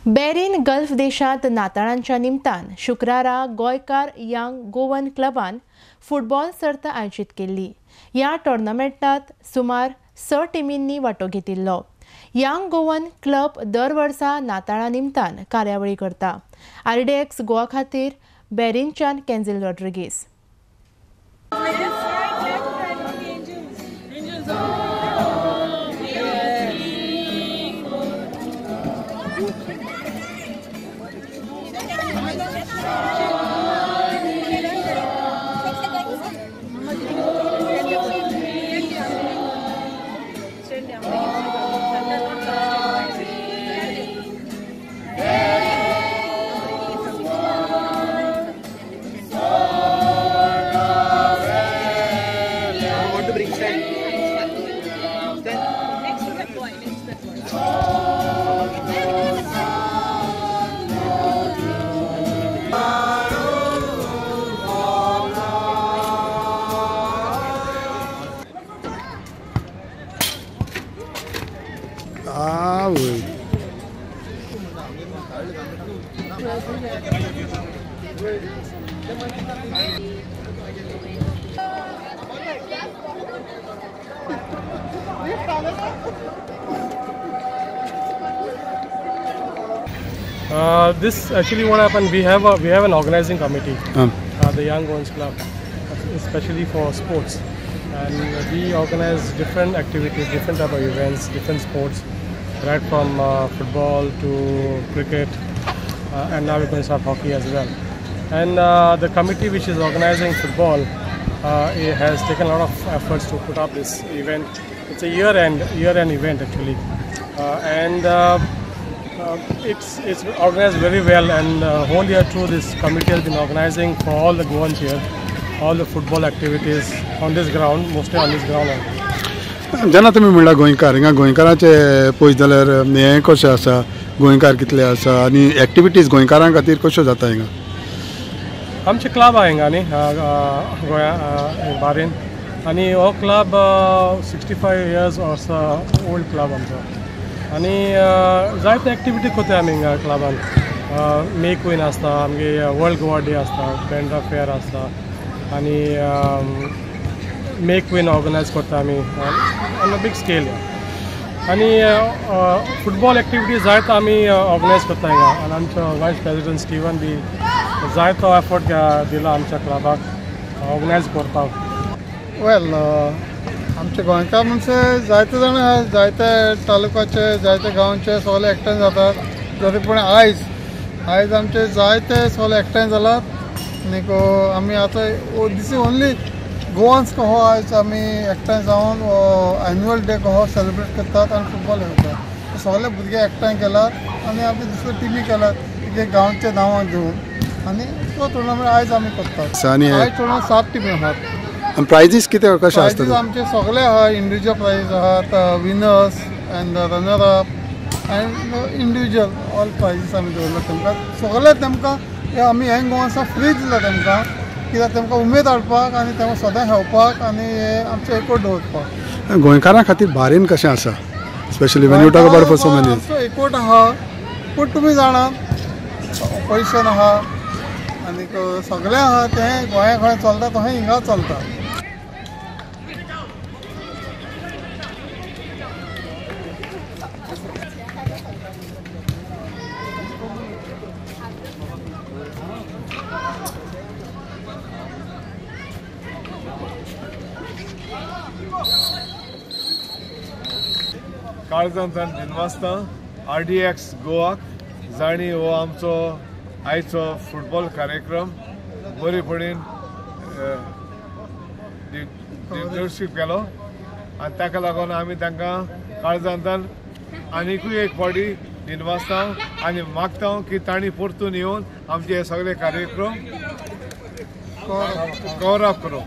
बॅरीन gulf देशांत नाताळांच्या निमतान शुक्रारा गोंयकार यंग गोवन क्लबान फुटबॉल सर्त आयोजीत केल्ली. ह्या टुर्नामेंटात सुमार 6 टिमींनी वांटो घेतिल्लो. यंग गोवन क्लब दर वर्सा नाताळा निमतान कार्यावळी करता. आरडीएक्स गोवा खातीर बॅरीनच्यान कॅन्झिल Rodrigues. This actually what happened, we have an organizing committee, the Young Goans Club, especially for sports, and we organize different activities, different type of events, different sports, right from football to cricket, and now we're going to start hockey as well. And the committee which is organizing football, it has taken a lot of efforts to put up this event. It's a year-end event actually, and it's organized very well, and whole year through this committee has been organizing for all the Goans here, all the football activities on this ground, mostly on this ground only. जेन्ना तुमी म्हणला गोंयकार, हिंगा गोंयकारांचे पळयत जाल्यार हें कशें आसा, गोंयकार कितले आसा आनी एक्टिविटीज गोंयकारां खातीर कश्यो जाता हिंगा? आमचे क्लब आहा हिंगा न्ही गोंया बारेन, आनी हो क्लब 65 इयर्स असो ओल्ड क्लब आमचो, आनी जायते एक्टिविटी करता आमी हिंगा क्लबान. मे क्वीन आसता, आमगे वर्ल्ड गोवा डे आसता, बँड्रा फेअर आसता, आनी मे क्वीन ऑर्गनायज करता आमी ऑन अ बीग स्केल. आनी फुटबॉल एक्टिविटी जायतो आमी ऑर्गनायज करता हिंगा, आनी आमचो वायस प्रेसिडेंट स्टीवन बी जायतो एफर्ट दिला आमच्या क्लबाक ऑर्गनायज करपाक. वेल, आमचे गोंयकार म्हणजे जायते जाण आहा, जायते तालुक्याचे, जायते गांवचे सगळे एकठांय जातात. जरी पूण आयज आमचे जायते सगळे एकठांय जालात आनीक आमी आतां this is only Goans कहो आयज आमी एकठांय जावन एन्युअल डे कहो सेलिब्रेट करतात आनी फुटबॉल खेळटात. सगळे भुरगे एकठांय केलात आनी आमचे दुसऱ्यो टिमी केलात एक गांवच्या नांवान घेवन, आनी तो टुर्नामेंट आयज आमी करतात. आयज टुर्नामेंट 7 टिमी आहात. प्रायजीस कितें कशें आसता? प्रायजीस आमचे सगळे आहा, इंडिविज्युअल प्रायजीस आहात, winners and runner up and individual all prizes आमी दवरला तेमकां. सगळे तेमकां आमी यंग गोवन्सां फ्री दिला तेमकां, कित्याक तेमकां उमेद हाडपाक आनी तेमकां सदां खेळपाक आनी आमचो एकवट दवरपाक. गोंयकारां खातीर बारेन कशें आसा, specially when you talk about for so many? आमचो एकवट आहा, पूण तुमी जाणात ऑपोजिशन आहा आनीक सगळें आहा, तें गोंया खंय चलता तशें हिंगा चलता. काळजांतल्यान दिनवासता आरडीएक्स गोवाक जांणी हो आमचो आयचो फुटबॉल कार्यक्रम बरेपणीन दिग्दर्शीत केलो आनी ताका लागून आमी तांकां काळजांतल्यान आनिकूय एक फावटी दिनवासता आनी मागता की तांणी परतून येवन आमचे हे सगळे कार्यक्रम कवर अप करूं.